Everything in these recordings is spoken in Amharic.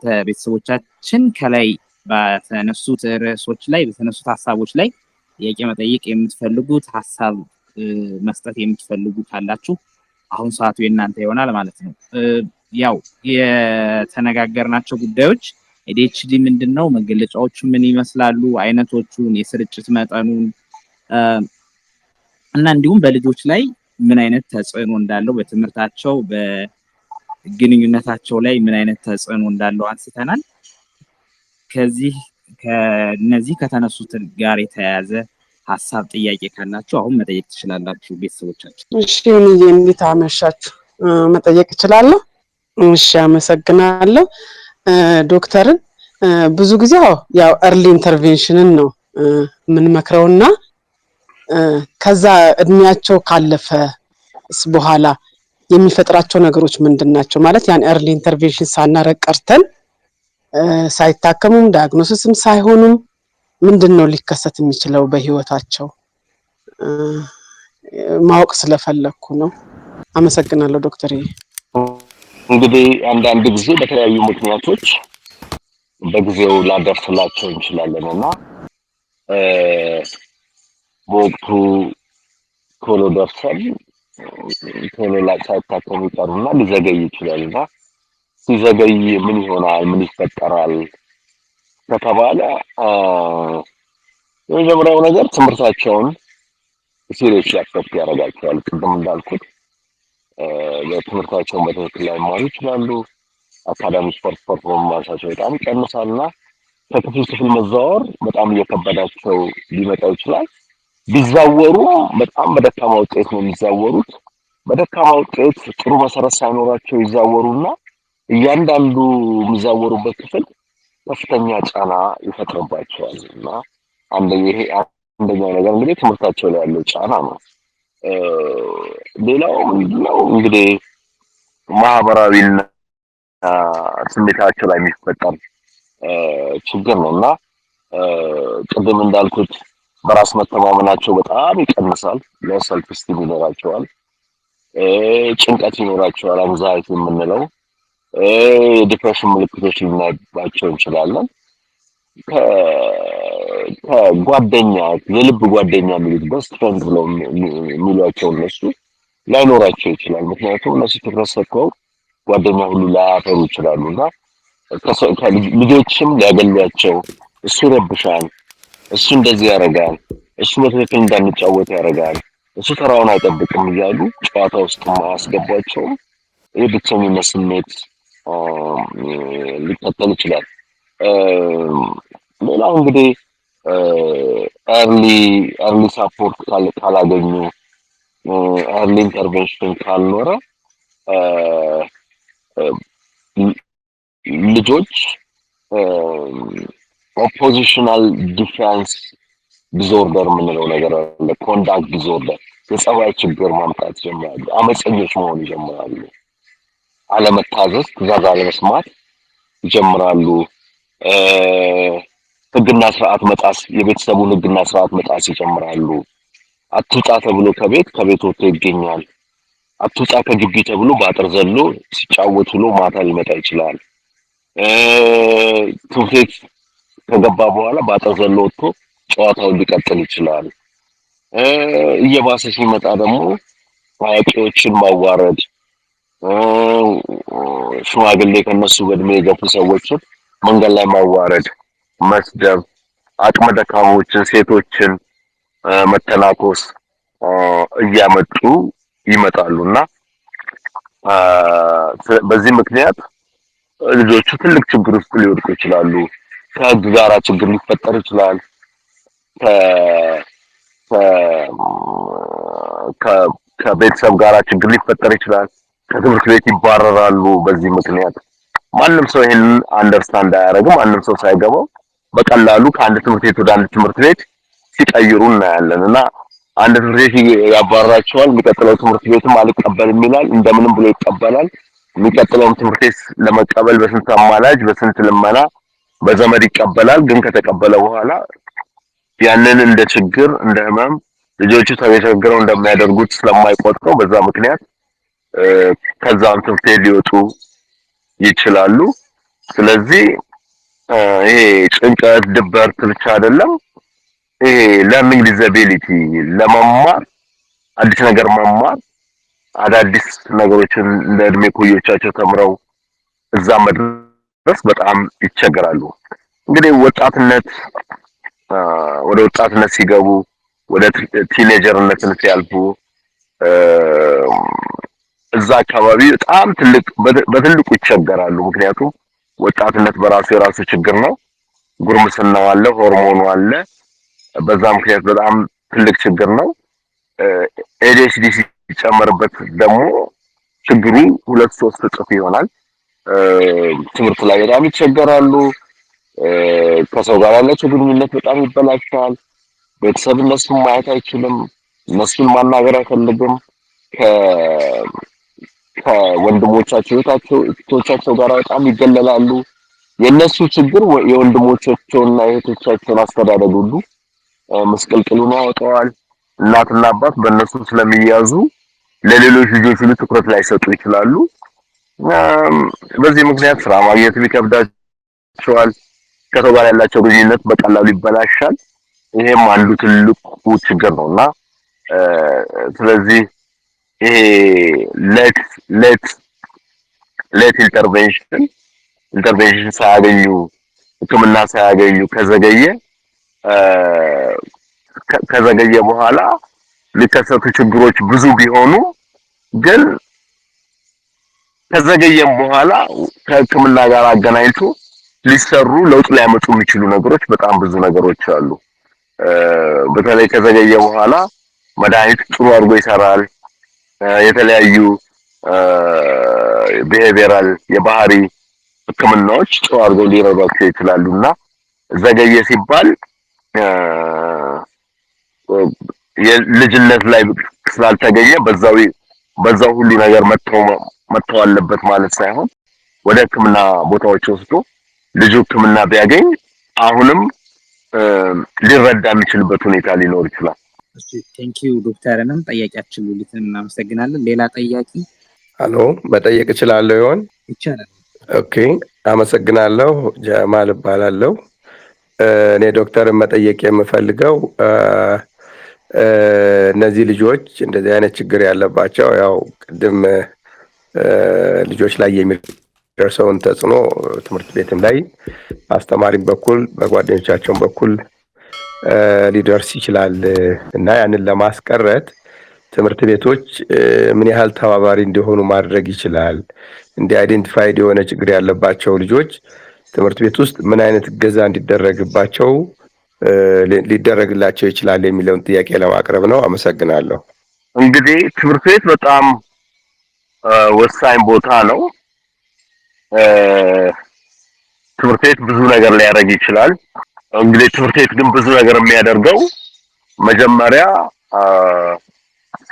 እናንተ ቤተሰቦቻችን ከላይ በተነሱት ርዕሶች ላይ፣ በተነሱት ሀሳቦች ላይ ጥያቄ መጠየቅ የምትፈልጉት፣ ሀሳብ መስጠት የምትፈልጉ ካላችሁ አሁን ሰዓቱ የእናንተ ይሆናል ማለት ነው። ያው የተነጋገርናቸው ጉዳዮች ADHD ምንድን ነው፣ መገለጫዎቹ ምን ይመስላሉ፣ አይነቶቹን፣ የስርጭት መጠኑን እና እንዲሁም በልጆች ላይ ምን አይነት ተጽዕኖ እንዳለው፣ በትምህርታቸው፣ በግንኙነታቸው ላይ ምን አይነት ተጽዕኖ እንዳለው አንስተናል። ከዚህ ከነዚህ ከተነሱት ጋር የተያያዘ ሀሳብ፣ ጥያቄ ካላችሁ አሁን መጠየቅ ትችላላችሁ ቤተሰቦቻችን። እሺ ዮኒዬ፣ እንዴት አመሻችሁ? መጠየቅ እችላለሁ? እሺ፣ አመሰግናለሁ። ዶክተርን ብዙ ጊዜ ያው early intervention ን ነው የምንመክረውና ከዛ እድሜያቸው ካለፈ በኋላ የሚፈጥራቸው ነገሮች ምንድን ናቸው? ማለት ያን early intervention ሳናረግ ቀርተን ሳይታከሙም diagnosis ም ሳይሆኑም ምንድን ነው ሊከሰት የሚችለው በህይወታቸው ማወቅ ስለፈለግኩ ነው። አመሰግናለሁ ዶክተር። እንግዲህ አንዳንድ ጊዜ በተለያዩ ምክንያቶች በጊዜው ላንደርስላቸው እንችላለን እና በወቅቱ ቶሎ ደርሰን ቶሎ ሳይታከሙ ይቀሩና ሊዘገይ ይችላል። እና ሲዘገይ ምን ይሆናል፣ ምን ይፈጠራል ከተባለ የመጀመሪያው ነገር ትምህርታቸውን seriously affect ያደርጋቸዋል። ቅድም እንዳልኩት በትምህርታቸውን በትክክል ላይማሩ ይችላሉ። Academic performance ኣቸው በጣም ይቀንሳል እና ከክፍል ክፍል መዛወር በጣም እየከበዳቸው ሊመጣ ይችላል። ቢዛወሩ በጣም በደካማ ውጤት ነው የሚዛወሩት። በደካማ ውጤት ጥሩ መሰረት ሳይኖራቸው ይዛወሩና እያንዳንዱ የሚዛወሩበት ክፍል ከፍተኛ ጫና ይፈጥርባቸዋል። እና ይሄ አንደኛው ነገር እንግዲህ ትምህርታቸው ላይ ያለው ጫና ነው። ሌላው ምንድነው? እንግዲህ ማህበራዊና ስሜታቸው ላይ የሚፈጠር ችግር ነው። እና ቅድም እንዳልኩት በራስ መተማመናቸው በጣም ይቀንሳል። Low self esteem ይኖራቸዋል። ጭንቀት ይኖራቸዋል፣ anxiety የምንለው፣ የ depression ምልክቶች ልናይባቸው እንችላለን። ከጓደኛ፣ የልብ ጓደኛ የሚሉት፣ best friend ብለው የሚሏቸው እነሱ ላይኖራቸው ይችላል። ምክንያቱም እነሱ ትኩረት ሰጥተው ጓደኛ ሁሉ ላያፈሩ ይችላሉ። እና ልጆችም ሊያገሏቸው፣ እሱ ይረብሻል፣ እሱ እንደዚህ ያደርጋል፣ እሱ በትክክል እንዳንጫወት ያደርጋል፣ እሱ ተራውን አይጠብቅም እያሉ ጨዋታ ውስጥ አያስገቧቸውም። ይህ ብቸኝነት ስሜት ሊከተል ይችላል። ሌላው እንግዲህ early support ካላገኙ፣ early intervention ካልኖረ ልጆች oppositional defiance disorder የምንለው ነገር አለ። Conduct disorder፣ የጸባይ ችግር ማምጣት ይጀምራሉ። አመፀኞች መሆን ይጀምራሉ። አለመታዘዝ፣ ትዕዛዝ አለመስማት ይጀምራሉ። ህግና ስርዓት መጣስ፣ የቤተሰቡን ህግና ስርዓት መጣስ ይጀምራሉ። አትውጣ ተብሎ ከቤት ወጥቶ ይገኛል። አትውጣ ከግቢ ተብሎ በአጥር ዘሎ ሲጫወት ውሎ ማታ ሊመጣ ይችላል። ትምህርት ቤት ከገባ በኋላ በአጥር ዘሎ ወጥቶ ጨዋታውን ሊቀጥል ይችላል። እየባሰ ሲመጣ ደግሞ አዋቂዎችን ማዋረድ፣ ሽማግሌ፣ ከነሱ በእድሜ የገፉ ሰዎችን መንገድ ላይ ማዋረድ፣ መስደብ፣ አቅመ ደካሞችን፣ ሴቶችን መተናኮስ እያመጡ ይመጣሉ። እና በዚህ ምክንያት ልጆቹ ትልቅ ችግር ውስጥ ሊወድቁ ይችላሉ። ከህግ ጋራ ችግር ሊፈጠር ይችላል። ከቤተሰብ ጋራ ችግር ሊፈጠር ይችላል። ከትምህርት ቤት ይባረራሉ። በዚህ ምክንያት ማንም ሰው ይሄንን understand አያደርግም። ማንም ሰው ሳይገባው በቀላሉ ከአንድ ትምህርት ቤት ወደ አንድ ትምህርት ቤት ሲቀይሩ እናያለን። እና አንድ ትምህርት ቤት ያባርራቸዋል። የሚቀጥለው ትምህርት ቤትም አልቀበልም ይላል። እንደምንም ብሎ ይቀበላል። የሚቀጥለውን ትምህርት ቤት ለመቀበል በስንት አማላጅ፣ በስንት ልመና፣ በዘመድ ይቀበላል። ግን ከተቀበለ በኋላ ያንን እንደ ችግር፣ እንደ ህመም፣ ልጆቹ ተቸግረው እንደሚያደርጉት ስለማይቆጥረው በዛ ምክንያት ከዛም ትምህርት ቤት ሊወጡ ይችላሉ። ስለዚህ ይሄ ጭንቀት፣ ድብርት ብቻ አይደለም። ይሄ learning disability፣ ለመማር፣ አዲስ ነገር መማር፣ አዳዲስ ነገሮችን እንደ እድሜ ኩዮቻቸው ተምረው እዛ መድረስ በጣም ይቸገራሉ። እንግዲህ ወጣትነት፣ ወደ ወጣትነት ሲገቡ፣ ወደ teenager ነትን ሲያልፉ እዛ አካባቢ በጣም ትልቅ በትልቁ ይቸገራሉ። ምክንያቱም ወጣትነት በራሱ የራሱ ችግር ነው። ጉርምስናው አለ፣ ሆርሞኑ አለ። በዛ ምክንያት በጣም ትልቅ ችግር ነው። ADHD ሲጨመርበት ደግሞ ችግሩ ሁለት ሶስት እጥፍ ይሆናል። ትምህርት ላይ በጣም ይቸገራሉ። ከሰው ጋር ያላቸው ግንኙነት በጣም ይበላሻል። ቤተሰብ እነሱን ማየት አይችልም። እነሱን ማናገር አይፈልግም። ከወንድሞቻቸው እህቶቻቸው ጋር በጣም ይገለላሉ። የእነሱ ችግር የወንድሞቻቸውና የእህቶቻቸውን አስተዳደግ ሁሉ ምስቅልቅሉን ያወጣዋል። እናትና አባት በእነሱ ስለሚያዙ ለሌሎች ልጆች ሁሉ ትኩረት ላይሰጡ ይችላሉ። በዚህ ምክንያት ስራ ማግኘት ይከብዳቸዋል። ከሰው ጋር ያላቸው ግንኙነት በቀላሉ ይበላሻል። ይሄም አንዱ ትልቁ ችግር ነው። እና ስለዚህ ይሄ late intervention ሳያገኙ፣ ሕክምና ሳያገኙ ከዘገየ በኋላ ሊከሰቱ ችግሮች ብዙ ቢሆኑ፣ ግን ከዘገየም በኋላ ከሕክምና ጋር አገናኝቶ ሊሰሩ፣ ለውጥ ሊያመጡ የሚችሉ ነገሮች በጣም ብዙ ነገሮች አሉ። በተለይ ከዘገየ በኋላ መድኃኒት ጥሩ አድርጎ ይሰራል። የተለያዩ behavioral፣ የባህሪ ሕክምናዎች ጥሩ አድርገው ሊረዷቸው ይችላሉ። እና ዘገየ ሲባል የልጅነት ላይ ስላልተገኘ በዛው በዛው ሁሉ ነገር መተው መተው አለበት ማለት ሳይሆን ወደ ሕክምና ቦታዎች ወስዶ ልጁ ሕክምና ቢያገኝ አሁንም ሊረዳ የሚችልበት ሁኔታ ሊኖር ይችላል። እሺ፣ thank you ዶክተርንም ጠያቂያችን ሉሊትን እናመሰግናለን። ሌላ ጠያቂ? አሎ፣ መጠየቅ እችላለሁ ይሆን? ይቻላል። Okay፣ አመሰግናለሁ። ጀማል እባላለሁ። እኔ ዶክተርን መጠየቅ የምፈልገው እነዚህ ልጆች፣ እንደዚህ አይነት ችግር ያለባቸው፣ ያው ቅድም ልጆች ላይ የሚደርሰውን ተጽዕኖ ትምህርት ቤትም ላይ በአስተማሪም በኩል በጓደኞቻቸውም በኩል ሊደርስ ይችላል። እና ያንን ለማስቀረት ትምህርት ቤቶች ምን ያህል ተባባሪ እንዲሆኑ ማድረግ ይችላል? እንዲህ identified የሆነ ችግር ያለባቸው ልጆች ትምህርት ቤት ውስጥ ምን አይነት እገዛ እንዲደረግባቸው ሊደረግላቸው ይችላል የሚለውን ጥያቄ ለማቅረብ ነው። አመሰግናለሁ። እንግዲህ ትምህርት ቤት በጣም ወሳኝ ቦታ ነው። ትምህርት ቤት ብዙ ነገር ሊያደርግ ይችላል። እንግዲህ ትምህርት ቤት ግን ብዙ ነገር የሚያደርገው መጀመሪያ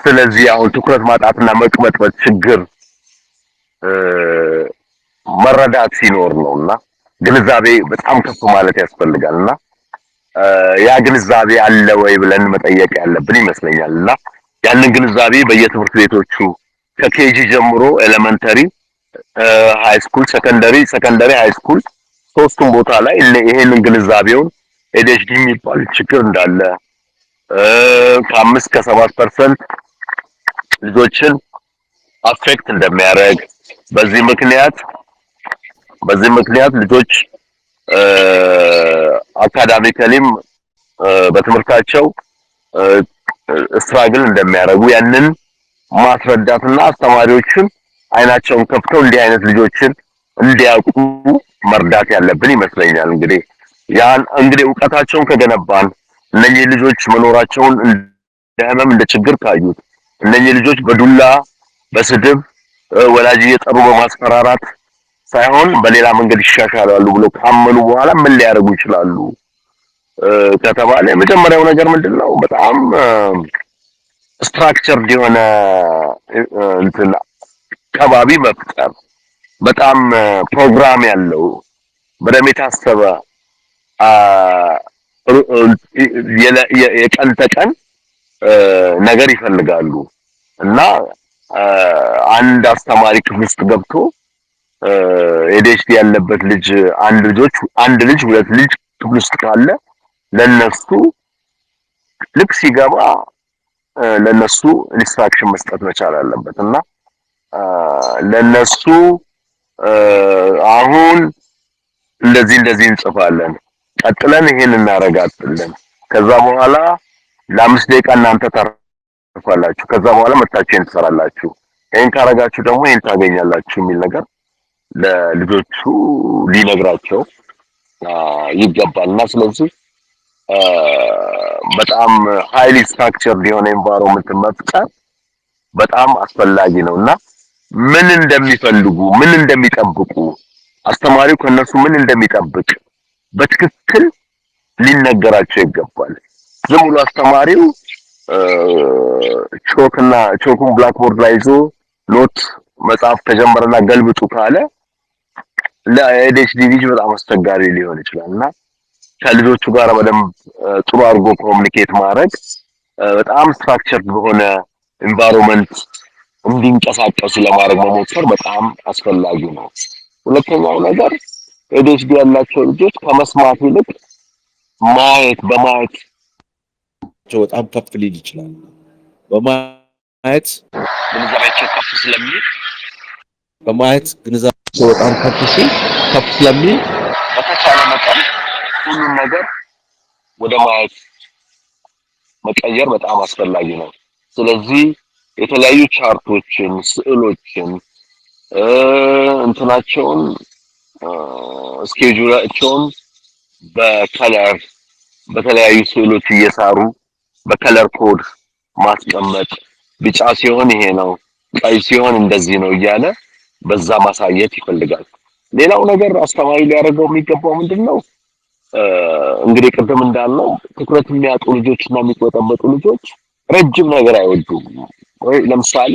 ስለዚህ አሁን ትኩረት ማጣትና መቅበጥበጥ ችግር መረዳት ሲኖር ነውና ግንዛቤ በጣም ከፍ ማለት ያስፈልጋል። እና ያ ግንዛቤ አለ ወይ ብለን መጠየቅ ያለብን ይመስለኛል። እና ያንን ግንዛቤ በየትምህርት ቤቶቹ ከ KG ጀምሮ elementary፣ high school፣ secondary፣ high school፣ ሶስቱም ቦታ ላይ ይሄንን ግንዛቤውን፣ ADHD የሚባል ችግር እንዳለ፣ ከ5 ከ7% ልጆችን affect እንደሚያደርግ፣ በዚህ ምክንያት ልጆች academically ም በትምህርታቸው struggle እንደሚያደርጉ ያንን ማስረዳትና አስተማሪዎችን አይናቸውን ከፍተው እንዲህ አይነት ልጆችን እንዲያውቁ መርዳት ያለብን ይመስለኛል። እንግዲህ ያን እንግዲህ እውቀታቸውን ከገነባን፣ እነኚህ ልጆች መኖራቸውን እንደ ህመም፣ እንደ ችግር ካዩት፣ እነኚህ ልጆች በዱላ፣ በስድብ፣ ወላጅ እየጠሩ በማስፈራራት ሳይሆን በሌላ መንገድ ይሻሻላሉ ብሎ ካመኑ በኋላ ምን ሊያደርጉ ይችላሉ ከተባለ የመጀመሪያው ነገር ምንድነው? በጣም structured የሆነ እንትን ከባቢ መፍጠር፣ በጣም ፕሮግራም ያለው፣ በደንብ የታሰበ የቀን ተቀን ነገር ይፈልጋሉ። እና አንድ አስተማሪ ክፍል ውስጥ ገብቶ ADHD ያለበት ልጅ አንድ ልጅ ሁለት ልጅ ክፍል ውስጥ ካለ ለነሱ ልክ ሲገባ ለነሱ instruction መስጠት መቻል አለበት። እና ለነሱ አሁን እንደዚህ እንደዚህ እንጽፋለን፣ ቀጥለን ይሄን እናረጋለን፣ ከዛ በኋላ ለ5 ደቂቃ እናንተ ታርፋላችሁ፣ ከዛ በኋላ መታችሁ ይሄን ትሰራላችሁ፣ ይሄን ካረጋችሁ ደግሞ ይሄን ታገኛላችሁ የሚል ነገር ለልጆቹ ሊነግራቸው ይገባል። እና ስለዚህ በጣም highly structured የሆነ environment መፍጠር በጣም አስፈላጊ ነው። እና ምን እንደሚፈልጉ፣ ምን እንደሚጠብቁ፣ አስተማሪው ከነሱ ምን እንደሚጠብቅ በትክክል ሊነገራቸው ይገባል። ዝም ብሎ አስተማሪው ቾክና ቾኩን blackboard ላይ ይዞ note መጻፍ ከጀመረና ገልብጡ ካለ ለ ADHD ልጅ በጣም አስቸጋሪ ሊሆን ይችላል። እና ከልጆቹ ጋር በደንብ ጥሩ አድርጎ communicate ማድረግ፣ በጣም structured በሆነ environment እንዲንቀሳቀሱ ለማድረግ መሞከር በጣም አስፈላጊ ነው። ሁለተኛው ነገር ADHD ያላቸው ልጆች ከመስማት ይልቅ ማየት በማየት በጣም ከፍ ሊል ይችላል። በማየት ግንዛቤያቸው ከፍ ስለሚል፣ በማየት ግንዛቤያቸው በጣም ከፍ ስለሚል በተቻለ መጠን ሁሉን ነገር ወደ ማየት መቀየር በጣም አስፈላጊ ነው። ስለዚህ የተለያዩ chart ኦችን፣ ስዕሎችን፣ እንትናቸውን schedule ኣቸውን በ color በተለያዩ ስዕሎች እየሳሉ በ color code ማስቀመጥ፣ ቢጫ ሲሆን ይሄ ነው፣ ቀይ ሲሆን እንደዚህ ነው እያለ በዛ ማሳየት ይፈልጋል። ሌላው ነገር አስተማሪ ሊያደርገው የሚገባው ምንድን ነው? እንግዲህ ቅድም እንዳልነው ትኩረት የሚያጡ ልጆች እና የሚቆጠበጡ ልጆች ረጅም ነገር አይወዱም። ወይ ለምሳሌ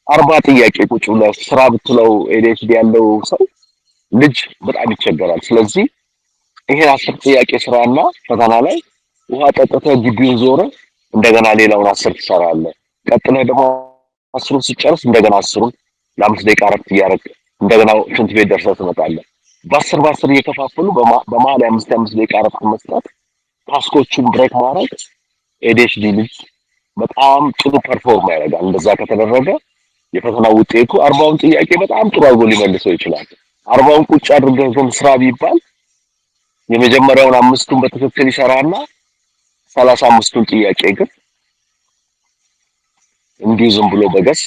40 ጥያቄ ቁጭ ብለህ ስራ ብትለው ADHD ያለው ሰው ልጅ በጣም ይቸገራል። ስለዚህ ይሄን 10 ጥያቄ ስራና ፈተና ላይ ውሃ ጠጥተህ ግቢውን ዞረህ እንደገና ሌላውን 10 ትሰራለህ። ቀጥለህ ደግሞ 10ሩን ሲጨርስ እንደገና 10ሩን ለ5 ደቂቃ እረፍት እያደረግህ እንደገና ሽንት ቤት ደርሰህ ትመጣለህ። በ10 በ10 እየከፋፈሉ በመሀል የአምስት የአምስት ደቂቃ እረፍት መስጠት፣ task ኦቹን break ማድረግ ADHD ልጅ በጣም ጥሩ perform ያደርጋል። እንደዛ ከተደረገ የፈተና ውጤቱ 40ውን ጥያቄ በጣም ጥሩ አድርጎ ሊመልሰው ይችላል። 40ውን ቁጭ አድርገህ ግን ስራ ቢባል የመጀመሪያውን አምስቱን በትክክል ይሰራና 35ቱን ጥያቄ ግን እንዲሁ ዝም ብሎ በ guess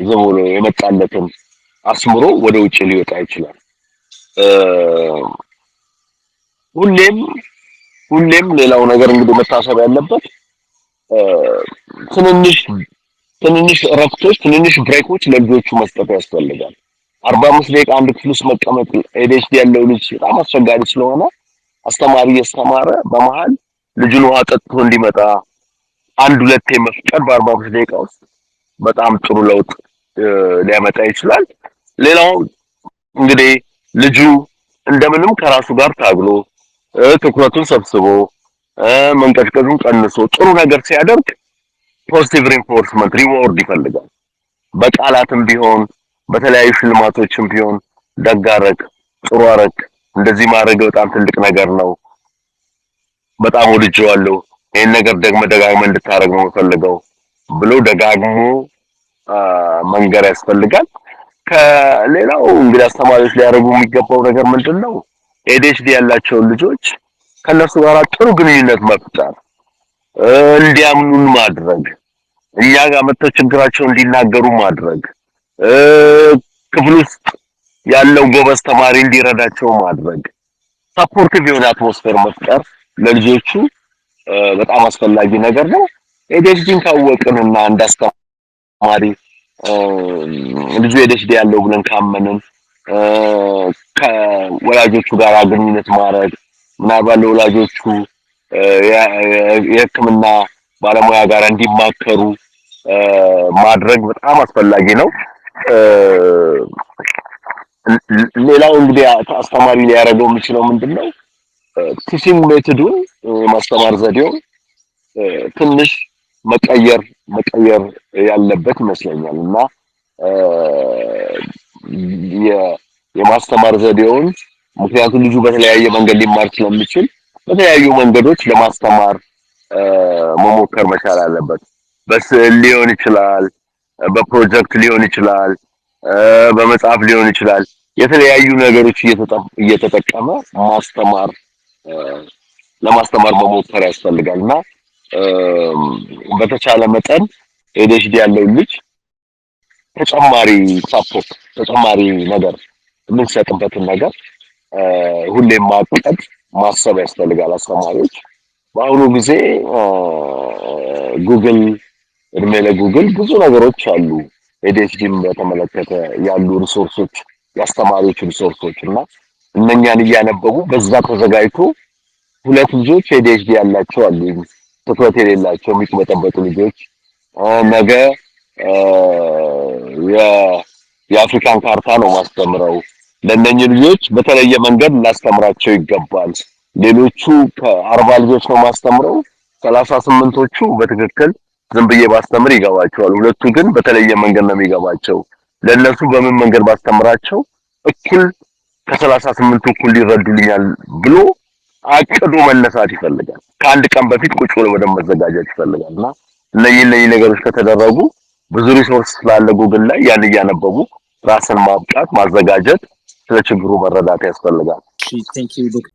ዝም ብሎ የመጣለትን አስምሮ ወደ ውጭ ሊወጣ ይችላል። ሁሌም ሁሌም ሌላው ነገር እንግዲህ መታሰብ ያለበት ትንንሽ ትንንሽ እረፍቶች፣ ትንንሽ break ኦች ለልጆቹ መስጠት ያስፈልጋል። 45 ደቂቃ አንድ ክፍል ውስጥ መቀመጥ ADHD ያለው ልጅ በጣም አስቸጋሪ ስለሆነ አስተማሪ እያስተማረ በመሀል ልጁን ውሃ ጠጥቶ እንዲመጣ አንድ ሁለቴ መፍቀድ በ45 ደቂቃ ውስጥ በጣም ጥሩ ለውጥ ሊያመጣ ይችላል። ሌላው እንግዲህ ልጁ እንደምንም ከራሱ ጋር ታግሎ፣ ትኩረቱን ሰብስቦ፣ መንቀጭቀጩን ቀንሶ ጥሩ ነገር ሲያደርግ positive reinforcement reward ይፈልጋል። በቃላትም ቢሆን በተለያዩ ሽልማቶችም ቢሆን ደግ አረግ፣ ጥሩ አረግ፣ እንደዚህ ማድረግ በጣም ትልቅ ነገር ነው፣ በጣም ወድጄዋለሁ፣ ይሄን ነገር ደግመህ ደጋግመህ እንድታደርግ ነው የምፈልገው ብሎ ደጋግሞ መንገር ያስፈልጋል። ከሌላው እንግዲህ አስተማሪዎች ሊያደርጉ የሚገባው ነገር ምንድን ነው? ADHD ያላቸውን ልጆች ከነሱ ጋር ጥሩ ግንኙነት መፍጠር፣ እንዲያምኑን ማድረግ፣ እኛ ጋር መጥተው ችግራቸውን እንዲናገሩ ማድረግ፣ ክፍል ውስጥ ያለው ጎበዝ ተማሪ እንዲረዳቸው ማድረግ፣ supportive የሆነ atmosphere መፍጠር ለልጆቹ በጣም አስፈላጊ ነገር ነው። ADHD ን ካወቅንና እንዳስተማሪ ልጁ ADHD ያለው ብለን ካመንን ከወላጆቹ ጋር ግንኙነት ማድረግ፣ ምናልባት ለወላጆቹ የሕክምና ባለሙያ ጋር እንዲማከሩ ማድረግ በጣም አስፈላጊ ነው። ሌላው እንግዲህ አስተማሪ ሊያደርገው የሚችለው ምንድነው? Teaching method ኡን፣ የማስተማር ዘዴውን ትንሽ መቀየር መቀየር ያለበት ይመስለኛል። እና የማስተማር ዘዴውን፣ ምክንያቱም ልጁ በተለያየ መንገድ ሊማር ስለሚችል በተለያዩ መንገዶች ለማስተማር መሞከር መቻል አለበት። በስዕል ሊሆን ይችላል፣ በፕሮጀክት ሊሆን ይችላል፣ በመጽሐፍ ሊሆን ይችላል። የተለያዩ ነገሮች እየተጠቀመ ማስተማር ለማስተማር መሞከር ያስፈልጋል። እና በተቻለ መጠን ADHD ያለው ልጅ ተጨማሪ support፣ ተጨማሪ ነገር የምንሰጥበትን ነገር ሁሌም ማቀድ፣ ማሰብ ያስፈልጋል። አስተማሪዎች በአሁኑ ጊዜ ጉግል፣ እድሜ ለጉግል፣ ብዙ ነገሮች አሉ። ADHD ን በተመለከተ ያሉ resource ኦች፣ የአስተማሪዎች resource ኦች፣ እና እነኛን እያነበቡ በዛ ተዘጋጅቶ፣ ሁለት ልጆች ADHD ያላቸው አሉ፣ ትኩረት የሌላቸው የሚቅበጠበጡ ልጆች፣ ነገ የአፍሪካን ካርታ ነው ማስተምረው። ለእነኚህ ልጆች በተለየ መንገድ ላስተምራቸው ይገባል። ሌሎቹ ከ40 ልጆች ነው ማስተምረው፣ 38ቶቹ በትክክል ዝም ብዬ ባስተምር ይገባቸዋል። ሁለቱ ግን በተለየ መንገድ ነው የሚገባቸው። ለእነሱ በምን መንገድ ባስተምራቸው እኩል ከ38ቱ እኩል ሊረዱልኛል ብሎ አቅዶ መነሳት ይፈልጋል። ከአንድ ቀን በፊት ቁጭ ብሎ በደንብ መዘጋጀት ይፈልጋል። እና እነኚህ ነገሮች ከተደረጉ፣ ብዙ resource ስላለ ጉግል ላይ ያን እያነበቡ ራስን ማብቃት፣ ማዘጋጀት፣ ስለ ችግሩ መረዳት ያስፈልጋል። Thank you.